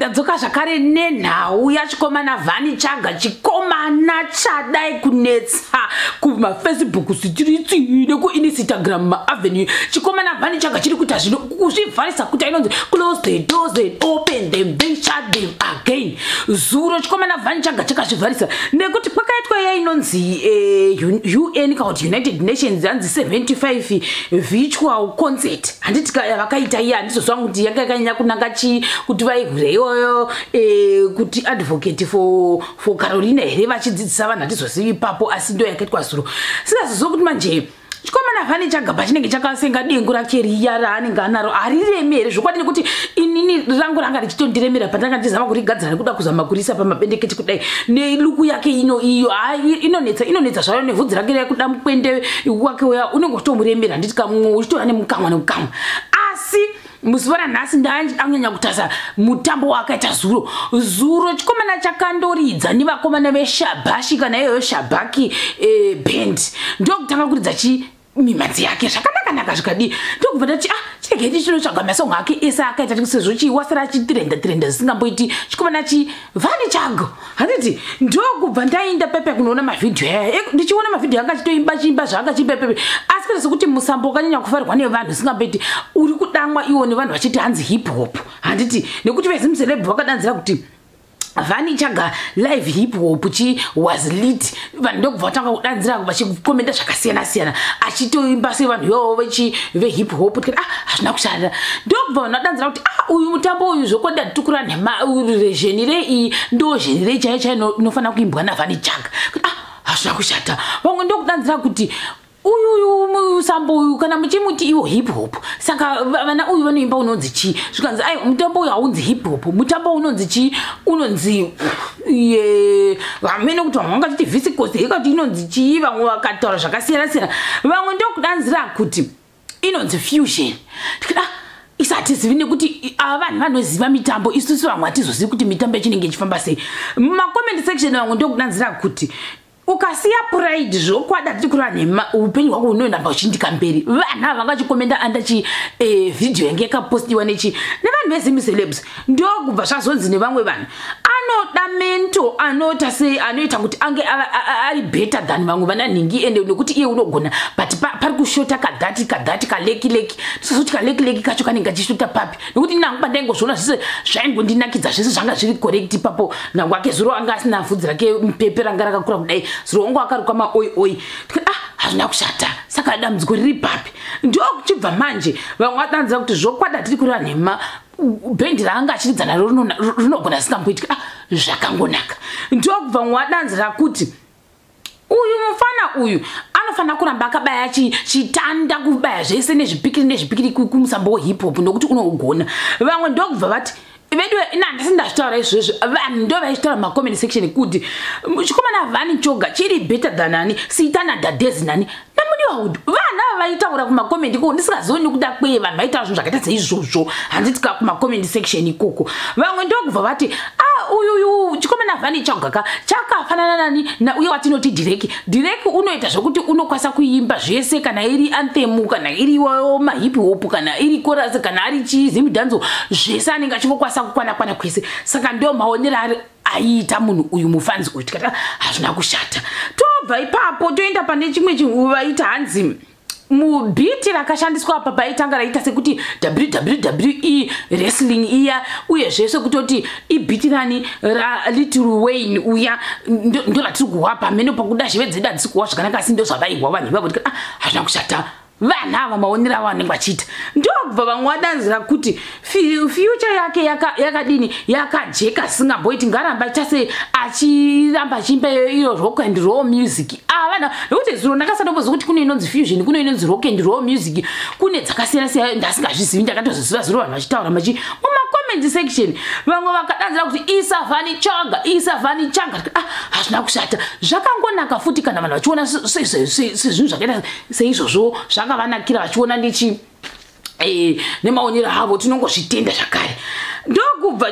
Ndadzoka zvakare nenhau yachikomana Vhani Chaga, chikomana chadai kunetsa kumafacebook streets nekuinstagram maavenue. Chikomana Vhani Chaga chiri kuita zvino kuzvivharisa kuti inonzi close the doors and open them, then shut them again. Zuro chikomana Vhani Chaga chakazvivharisa nekuti kwakaitwa iya inonzi UN kana kuti United Nations, hanzi 75 virtual concert, handiti? Vakaita iya, handizoziva kuti yanga yakanyanya kunanga chii, kuti vaigwira iyoyo kuti advocate for Carolina here, vachidzidzisa vanhu, handizozivi ipapo, asi ndo yakaitwa zuro. Singazozivi kuti manje chikomana Vhani Chaga pachinenge chakasenga dengu rake riya raanenge anaro hariremi here zvokwadi, nekuti inini rangu ranga richitondiremera pandanga ndichizama kurigadzira nekuda kuzama kurisa pamabendekete kudai. Nelook yake ino iyo inonetsa, inonetsa zvayo, nevhudzi rake rekuda mukwende wake uya unenge uchitomuremera, handiti? Kamwe uchitora nemukamwa nemukamwa. Asi muzuva ranhasi ndanyanya kutarisa mutambo waakaita zuro. Zuro chikomana chakandoridza nevakomana veshabashi, kana iyoyo Shabaki band, ndokutanga kuridza chi mimhanzi yake zvakanaka-naka zvikadii. Ndokubva ndati, ah, chirege tichinotsvaga masongo ake ese akaita, sezvo chiwasara achitrenda trenda zvisingamboiti, chikomana chiVhani Chago, handiti? Ndokubva ndaenda pepe kunoona mavhidhiyo aya. Ndichiona mavhidhiyo anga achitoimba, chiimba zvaanga chiimba pepe, asi kuita sekuti musambo wakanyanya kufarirwa nevanhu zvisingamboiti, uri kudamwa iwo nevanhu vachiti hanzi hip hop, handiti? Nekuti veZimceleb vakadanzira kuti Vhani Chaga live hip hop chi was lit. Vanhu ndokubva vatanga kudanzira vachikomenda zvakasiyana siyana, achitoimba sevanhu ivavo vechi vehip hop. Tikati, ah, hazvina kushanda. Ndokubva vanhu vadanzira kuti, ah, uyu mutambo uyu zvokwadi hatitukura nhema, genre iyi ndo genre chaiyo chaiyo inofanira kuimbwa naVhani Chaga. Kuti, ah, hazvina kushata. Vamwe ndokudanzira kuti uyu musambo uyu kana muchimuti iwo hip hop, saka vana uyu vanoimba unonzi chii? Zvikanzi, ai, mutambo uyu haunzi hip hop, mutambo unonzi chii? Unonzi vamene kuti vamwe vangatiti visicos, ikati inonzi chii? Vamwe vakataura zvakasiyana siyana. Vamwe ndokudanzira kuti inonzi fusion. Tikati, ah, isu hatizivi, nekuti ava vanhu vanoziva mitambo, isusu vamwe hatizozivi kuti mitambo yachinenge ichifamba sei. Mumacomment section vamwe ndokudanzira kuti ukasiya pride, zvokwadi hatiti kureva nhema, upenyu hwako hunoendamba uchindika mberi. Vanhu ava vangachikomenda anda chi vhidhiyo yange yakapostiwa nechi nevanhu veZimcelebs. Ndokubva zvazonzi nevamwe vanhu anoda mentor, anoita sei, anoita kuti ange ari better than vamwe vana nhingi, ende nekuti iye unogona, but pari kushota kadhati kadhati kaleki leki. Tisazoti kaleki leki kacho kanenge kachishota papi, nekuti nangu pandaingozviona zvese zvaingondinakidza, zvese zvanga zviri correct ipapo. Nangu ake zuro anga asina vhudzi rake mupepe ranga rakakura kudai, zuro wangu akarukwa maoi oi. Tikati, ah, hazvina kushata, saka dambudziko riri papi? Ndokuchibva manje vamwe vadanzira kuti zvokwadi hatiri kureva nhema, bhendi raanga achiridza naro rinogona risingamboitika. Ah, zvakangonaka. Ndokubva vamwe vadanzira kuti uyu mufana uyu anofanira kuramba akabaya chitanda, kubaya zvese nezvipikiri nezvipikiri kumusambo wehip hop, nokuti unougona. Vamwe ndokubva vati, vedu ina handisi ndazvitaura izvozvo, vanhu ndo vaizvitaura mumacomment section kuti chikomana Vhani Choga chiri better than ani Sitana Dhadhezi nani naMudiwa Hood. Vanhu ava vaitaura kumacomment ikoko, ndisingazioni nekuda kwei vanhu vaitaura zvinhu zvakaita seizvozvo, handiti? Kumacomment section ikoko vamwe ndokubva vati, ah, uyuyu chikomana Vhani Chagaka chakafanana nani nauye watinoti Direki. Direki unoita zvokuti unokwanisa kuimba zvese, kana iri anthem, kana iri mahip hop, kana iri chorus, kana ari chizimudhanzo, zvese anenge achingokwanisa kukwana kwana kwese. Saka ndo maonero ari aiita munhu uyu, mufanzi uyu. Tikati, ah, hazvina kushata. Tobva ipapo toenda pane chimwe chinhu vaita, hanzi mubeat rakashandiswa apa paitanga raita sekuti WWE wrestling iya, uyezve sekutoti ibeat rani raLittle Wayne uya, ndo ratiri kuhwa pamene pakuda zhive dzedu hadzisi kuhwa zvakanaka, asi ndo zvavaihwa vanhu ivavo. Tikati, ah, hazvina kushata. Vanhu ava maonero avo vanenge vachiita, ndokubva vamwe vadanzira kuti future yake yakadini, yakajeka, singamboiti, ngaramba achiita achiramba achiimba iyo rock and roll music. Avana nekuti zuro ndakasatomboziva kuti kune inonzi fusion, kune inonzi rock and roll music, kune dzakasiyana siyana, ndasingazvizivi. Ndakatozoziva zuro vanhu vachitaura machi mumacomment section. Vamwe vakadanzira kuti isavhani Chaga, isavhani Chaga. Ah, hazvina kushata, zvakangonaka futi kana vanhu vachiona sezvinhu zvakaita seizvozvo zvakavanakira, vachiona nechi nemaonero avo, tinongozvitenda zvakare. Ndokubva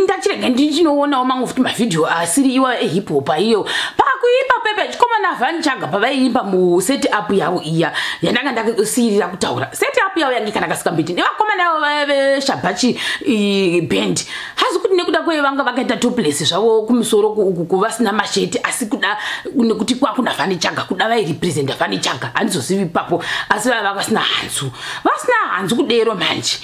ndachirega ndichinoonawo mamwe futi mavhidhiyo asiri iwa ehip hop aiyo pakuimba pepe chikomana Vhani Chaga pavaiimba muset up yavo iya yandanga ndasiyirira kutaura. Set up yavo yange kana kasikambiti nevakomana avo veshabhachi band, hazi kuti nekuda kwevanga vakaita topless zvavo kumusoro uku vasina masheti, asi kuda nekuti kwakuna Van Choga, kuda vairepresenta Van Choga, handizozivi ipapo, asi vaiva vasina hanzu, vasina hanzu kudero. Manje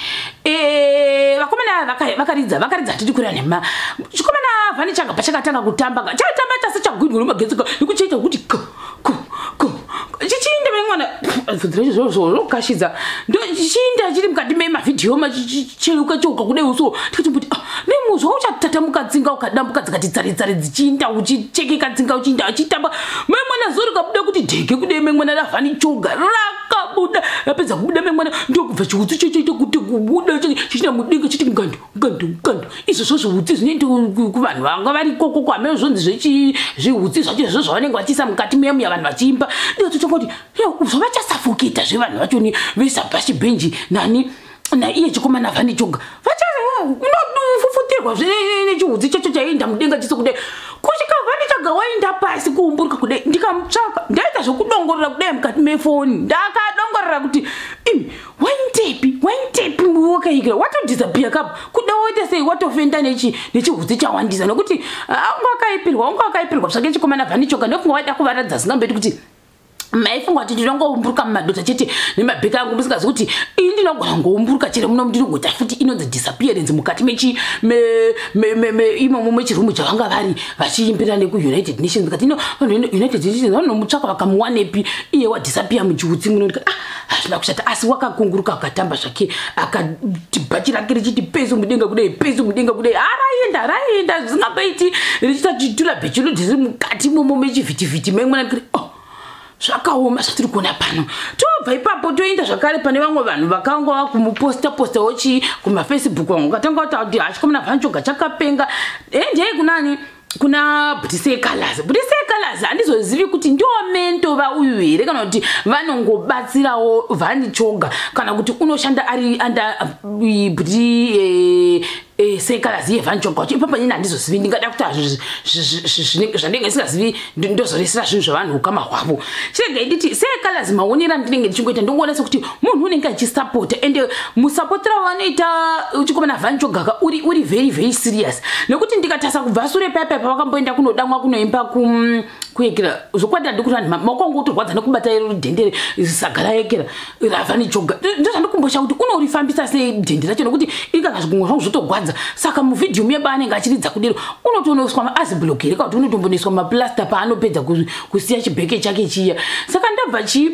vakomana vakaridza, vakaridza, hatidi kureva nhema. Chikomana Van Choga pachakatanga kutamba, chakatamba chase chagwidwa nemagetsi nekuchiita kuti ko ko ko chichiinda memwana bvudzi racho zvokashidza, chichiinda chiri mukati memavhidhiyo, machicheuka cheuka kudai so. Tikatomboti, ah, nemuzwa uchatatamuka tsinga, ukadambuka dzikati tsare tsare, dzichiinda uchichekeka tsinga, uchiinda achitamba memwana. Zuva rikabuda kuti dheke kudai, memwana raVan Choga rakabuda. Rapedza kubuda memwana, ndokubva chiutsi chochoita kuti kubuda chichina mudenga, chiti ngando ngando ngando. Izvozvo zviutsi zvinoita kuvanhu vanga vari ikoko kwame, zvonzi zviutsi zvacho izvo zvavanenge vachiisa mukati memuya vanhu vachiimba. Ndikatotanga kuti zvavachasafoketa zvevanhu vachoni vesabashi bhenji nani naiye chikomana Van Choga, unofufutirwa nechiutsi chacho chaienda mudenga chise kudai, kusvika Van Choga waenda pasi kuumburuka kudai. Ndikamutsvaka, ndaita zvekudongorera kudai mukati mefoni, ndakadongorera kuti imi waindepi, waindepi, wakaikira watodisappear kapo, kuda woita sei, watofenda nechiutsi chawandisa, nokuti anga akaipirwa, anga akaipirwa zvake chikomana Van Choga. Ndofunga waida kuvaradza zingambeti kuti maifunga kuti ndinongoumburuka mumadota chete nemabheka angu, musingazi kuti ini ndinogona ngoumburuka chero muno, ndinogoita futi inonzi disappearance mukati imomo mechirumu chavanga vari vachiimbira nekuUnited Nations. Kati ino vanhu United Nations vanomutsvaka vakamuwanepi iye wadisappear muchiutsi muno? Ndikati, ah, hazvina kushata, asi wakakunguruka akatamba zvake, akati bhachi rake richiti pesu mudenga kudai, pesu mudenga kudai, araenda raenda zvisingamboiti, richiita chitula bhechilo dhiri mukati imomo mechivhitivhiti memwana. Ndikati, oh, zvakaoma zvatiri kuona pano. Tobva ipapo toenda zvakare pane vamwe vanhu vakanga vakumuposta postawo chi kumaFacebook. Vamwe vakatanga kuti hachikomana Van Choga chakapenga. Endei kunani, kuna Bhutise Colors. Bhutise Colors, handizozivi kuti ndio mentor vauyu here, kana kuti vanongobatsirawo Van Choga, kana kuti unoshanda ari under Bhuti Secolors yeVan Choga wacho. Ipapo nyini handizozivi, ndingada kuti zvandinge ndisingazivi ndozoresera zvinhu zvavanhu ukama hwavo. Chiregai nditi Secolors, maonero andinenge ndichingoita, ndongoona sekuti munhu unenge achisapota, ende musapotera wavanoita chikomana Van Chogaka uri very very serious, nekuti ndikatarisa kubva sure paipai pavakamboenda kunodamwa kunoimba kuekera, zvokwadi handi kuti vanhu maoko angu otorwadza nekubata dhende saga raekera raVan Choga. Ndozvandikumbosha kuti unorifambisa sei dhende racho, nekuti ikaka zvigunwe zvangu zvotogwadza. Saka muvhidhiyo muye paanenge achiridza kudero, unotonoiswa maaziblock here, kana kuti unotombonoiswa maplasta paanopedza kusiya chibheke chake chiya. Saka ndabva chii,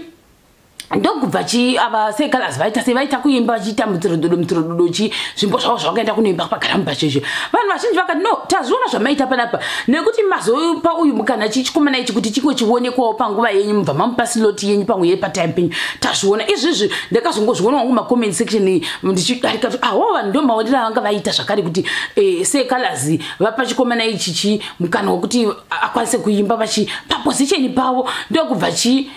ndokubva chi ava Secolors vaita sei, vaita kuimba vachiita mutsirododo mutsirododo chi zvimbo zvavo zvavakaenda kunoimba pagaramba chezvo. Vanhu vazhinji vakati, no, tazviona zvamaita panapa, nekuti mazopa uyu mukana chichikomana ichi kuti chimwe chionekwawo panguva yenyu, mubva mamupa slot yenyu pamwe yepatime penyu. Tazviona izvizvi, ndakazongozviona wangu macomment section ndichidarika kuti awo vanhu ndo maonero avanga vaita zvakare kuti Secolors vapa chikomana ichi chi mukana wekuti akwanise kuimba vachi paposition pavo. Ndokubva chi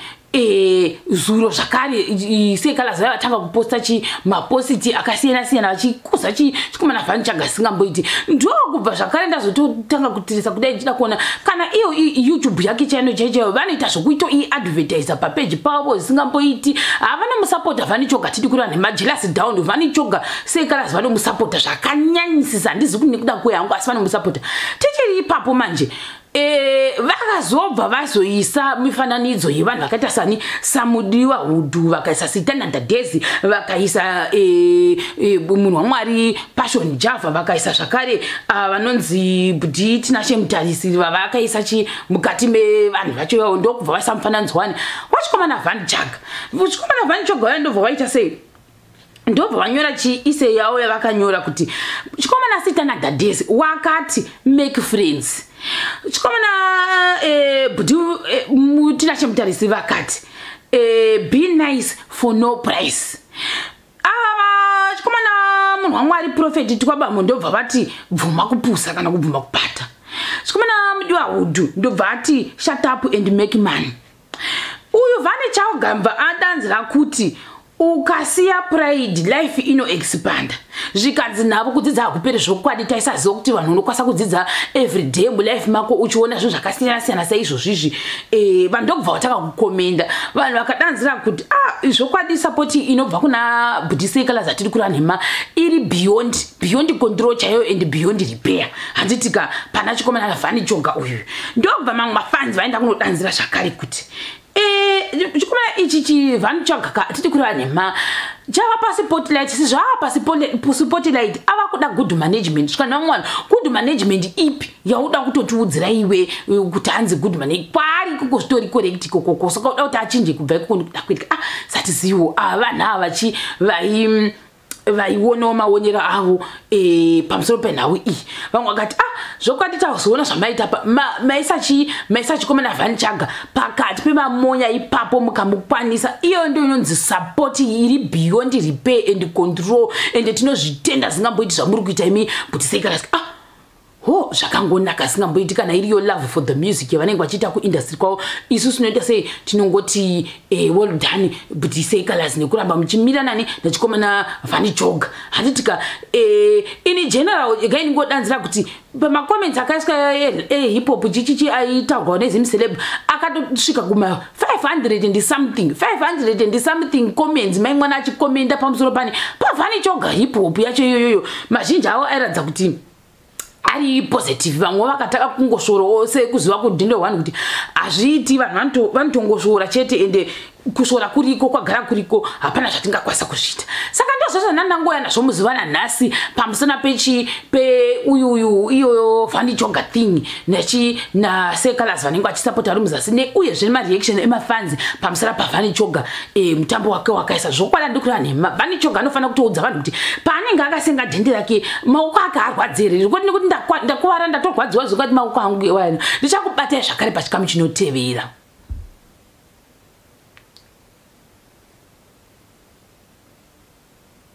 zuro zvakare Secolors vatanga kuposta chi mapositi akasiyana siyana vachikuza chikomana Van Choga singamboiti. Ndokubva zvakare ndazototanga kutirisa kudai ndichida kuona kana iyo YouTube yake chaino chaichaiyo vanoita zvokuito iadvertisa papeji pavo zvisingamboiti. Havanomusapota Van Choga, tidi kureva nemajealous down. Van Choga, Secolors vanomusapota zvakanyanyisisa, handizi nekuda kwehangu, asi vanomusapota. Tichiri ipapo manje, vakazobva vazoisa mifananidzo yevanhu vakaita sani saMudiwa Hudhu, vakaisa Sitananda Daisy, vakaisa munhu waMwari Passion Java, vakaisa zvakare vanonzi Budi Tinashe Mutarisi, vavakaisa chi mukati mevanhu vacho ivavo. Ndokubva vaisa mufananidzo wani wachikomana Van Choga. Chikomana Van Choga vaya ndobva vaita sei, ndobva vanyora chiise yavo yavakanyora kuti chikomana Sitananda Daisy wakati, "Make friends." Chikomana Budi Tinashe Mutarisi vakati, "Be nice for no price." Ava chikomana munhu waMwari Prophet Twabamo ndobva vati, "Bvuma kupusa kana kubvuma kupata." Chikomana Mudiwa Hudhu ndobva ati, "Shut up and make money." Uyu Van Choga mbva adanzira kuti Ukasiya pride, life inoexpanda. Zvikanzi navo kudzidza hakuperi. Zvokwadi, taisaziva kuti vanhu unokwanisa kudzidza everyday mulife mako, uchiona zvinhu zvakasiyana siyana saizvozvizvi. Vanhu ndokubva vatanga kukomenda. Vanhu vakadanzira kuti, ah, zvokwadi support inobva kuna bhudhi Seh Calaz atiri kuranhema iri beyond control chaiyo and beyond repair, handitika? Pana chikomana Van Choga uyu, ndobva mamwe mafans vaenda kunodanzira zvakare kuti chikomana ichi chiVan Choga ka, titi kureva nhema, chava paspotlight. Sezvava paspotlight, ava kuda good management. Svika nevamwe vanhu, good management ipi yauda kutotiudzira iwe kuti hanzi good management? Kwaari ikoko zvitori correct ikokoko, saka uda kuti achinje kubva ikoko nekuda kwetika? Ah, satizivo ava vanhu ava vachi vai vaionawo maonero avo pamusoro penhau iyi. Vamwe vakati, ah, zvokwadi tazoona zvamaita pa maisa chi maisa chikomana Van Choga pakati pemamonya ipapo, mukamukwanisa. Iyo ndo inonzi support iri beyond repair and control, and tinozvitenda zingamboiti zvamuri kuita imi bhudhi Seh Calaz. Ah, ho, zvakangonaka singamboiti kana iriyo love for the music yavanenge vachiita kuindustry kwavo. Isusu tinoita sei? Tinongoti well done, bhudhi Seh Calaz, nekuramba muchimira nani nechikomana Van Choga, handitika? In general, gai ndingodanzira kuti pamacomments akaiswa ehip hop chichichi aitaurwa neZimceleb akatosvika kuma 500 and something, 500 and something comments. Mai mwana achikomenda pamusoro pani paVan Choga hip hop yacho iyoyoyo. Mazhinji avo airatidza kuti ari positive. Vamwe vakataka kungosvorawo, sekuziva kudhindo one kuti hazviiti. Vanhu vanotongosvora chete, ende kusvora kuriko, kwagara kuriko, hapana zvatingakwanisa kuzviita. Saka ndozvo zvandandangoya nazvo muzuva nanhasi pamusana pechi peuyuyu iyoyo Van Choga thing nechi naSeh Calaz vanenge vachisapota vari muzasi, neuyezve nemareaction emafans pamusana paVan Choga, mutambo wake wakaisa. Zvokwadi ndikureva nhema, Van Choga anofanira kutoudza vanhu kuti paanenge akasenga dhende rake, maoko ake arwadzi here? Nekuti ndakuvara, ndatorwadziwa zvokwadi maoko angu iwayo. Ndichakubatai zvakare pachikamu chinotevera.